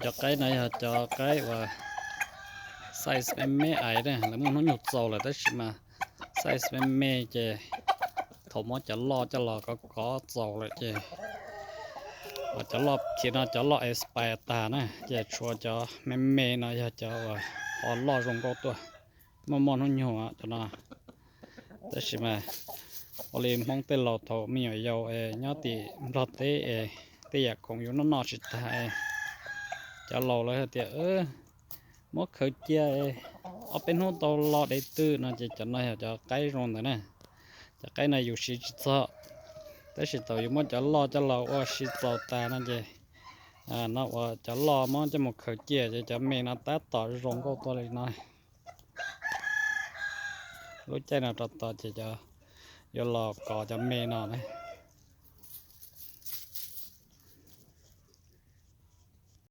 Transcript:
Cov qaib no yog cov qaib uas size me me ais na, lawv muaj hnub nyoog txaus lawm tab sis mas size me me ces thaum muab cov loj coj los kov kov txaus lawm ces, uas cov loj khiav no cov loj expire tag na, ces tshuav cov me me no yog cov uas ho loj zoo nkauj tuaj, muaj muaj hnub nyoog cov no. Tab sis mas ua li Hmoob tej laus thaum me nyuam yaus es nyob tim Nplog teb es tej yam khoom yus noj noj tsis tag es cov laus lawv hais tias muab khaws cia ob peb hnub tau lo dev twg no ces cov no yog cov qaib zoo ntawd na. Cov qaib no yus siv tsis txog, tab sis thaum yus muab cov loj coj los ua siv txaus tas no ces, no uas cov loj muab coj mus khaws cia ces cov me no tab tom zoo nkauj tuaj li no. Lub caij no rau tod ces cov, yuav los kov cov me no na.